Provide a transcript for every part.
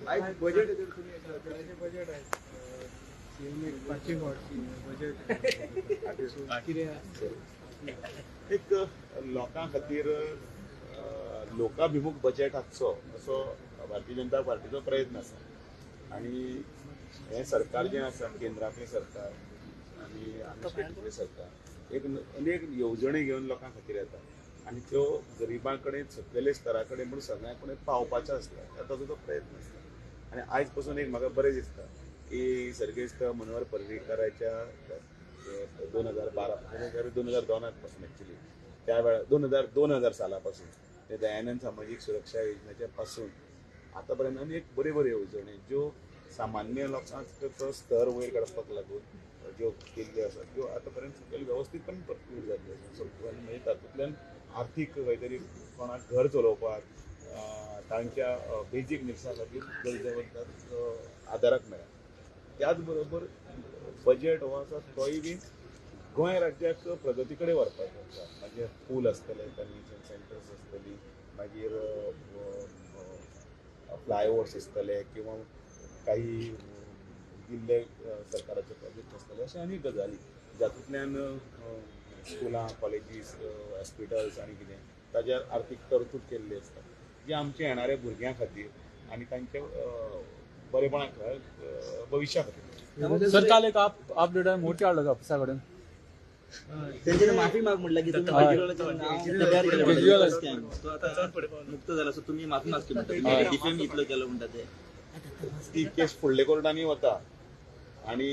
आयज बजेट सरकाराचें बजेट आयज सीएम एक पांचवी फावट बजेट कितें एक लोकां खातीर लोकाभिमुख बजेट आसचो असो भारतीय जनता पार्टीचो प्रयत्न आसा आनी हें सरकार जें आसा, केंद्रांतलें सरकार आनी आमी स्टेटींतलें सरकार, एक अनेक येवजण्यो घेवन लोकां खातीर येता आनी त्यो गरिबां कडेन, सकयल्या स्तरा कडेन म्हूण सगळ्यां कडेन पावपाचो आसता, ताचो तो प्रयत्न आसता. आनी आयज पसून एक म्हाका बरें दिसता की सर्गेस्त मनोहर पर्रीकाराच्या 2012 2002 पासून, एक्चुअली त्या वेळार 2000 साला पासून ते दयानंद सामाजीक सुरक्षा योजनेच्या पासून आतापर्यंत अनेक बऱ्यो बऱ्यो येवजण्यो ज्यो सामान्य लोकांक तो स्तर वयर काडपाक लागून ज्यो केल्ल्यो आसात त्यो आतापर्यंत सकयल वेवस्थीतपण परतून जाल्ल्यो आसा. म्हणजे तातूंतल्यान आर्थीक खंय तरी कोणाक घर चलोवपाक, तांच्या बेजीक निड्सा खातीर गरजेवंताक आदाराक मेळ्ळा. त्याच बरोबर बजेट हो आसा तोय बी गोंय राज्याक प्रगती कडेन व्हरपाचो आसा. मागीर पूल आसतले, कन्व्हेन्शन सेंटर्स आसतली, मागीर फ्लायओवर्स आसतले किंवा काही दिल्ले सरकाराचे प्रोजेक्ट आसतले, अशे अनेक गजाली जातूंतल्यान स्कुलां, कॉलेजीस, हॉस्पिटल्स आनी कितें ताजेर आर्थीक तरतूद केल्ली आसता, जी आमच्या येणाऱ्या भुरग्यां खातीर आनी तांच्या बरेपणा भविश्या खातीर. सर, काल एक आप लिडर मोर्चा हाडलो ऑफिसा कडेन, तेंच्यानी माफी माग म्हणला की तुम्ही केजरीवालाचें नाव मुक्त जाला, सो तुमी माफी मागची म्हणटा, डिफेम इतलो केलो म्हणटा ते. ती केस फुडले कोर्टांनी वता आनी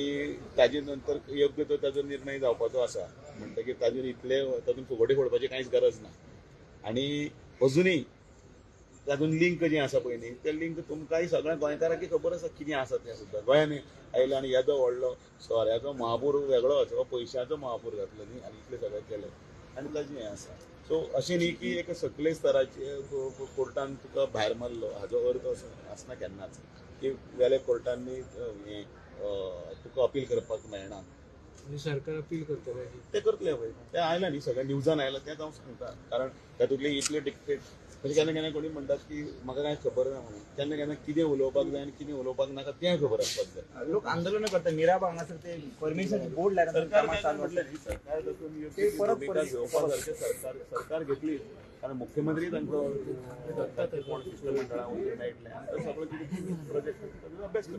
ताजे नंतर योग्य तो ताजो निर्णय जावपाचो आसा. म्हणटकीर ताजेर इतले तातूंत फुगडी फोडपाची कांयच गरज ना. आनी अजुनूय तातूंत लिंक जें आसा पळय न्ही, तें लिंक तुमकांय सगळ्या गोंयकारांक खबर आसा कितें आसा तें सुद्दां. गोंयांत आयलें आनी येदो व्हडलो सोऱ्याचो महापूर वेगळोच, पयशांचो महापूर घातलो न्ही, आनी इतलें सगळें केलें आनी ताजें हें आसा. सो अशें न्ही की एका सकले स्तराचे कोर्टान तुका भायर मारलो हाजो अर्थ असो आसना केन्नाच की वेल्या कोर्टांनी हें तुका अपील करपाक मेळना. सरकार अपील करतलें तें करतलें पळय, तें आयलां न्ही, सगळें न्यूजान आयलां, तेंच हांव सांगता. कारण तातूंतले इतले डिक्टेट म्हणजे केन्ना केन्ना कोणी म्हणटात की म्हाका कांय खबर ना म्हणून, केन्ना केन्ना कितें उलोवपाक जाय आनी कितें उलोवपाक नाका तें खबर आसपाक जाय. लोक आंदोलनां करतात मिराबाग हांगासर, ते परमिशन बोर्ड लायला, सरकार म्हटलें न्ही, सरकार तातूंत योग्य भुमिका घेवपा सारकें सरकार घेतली, कारण मुख्यमंत्री तांकां कोण शिश्टमंडळां वचून मेळटलें आनी सगळो कितें प्रोजेक्ट अभ्यास करता.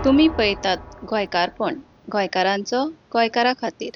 तुमी पळयतात गोंयकारपण, गोंयकारांचो गोंयकारा खातीर.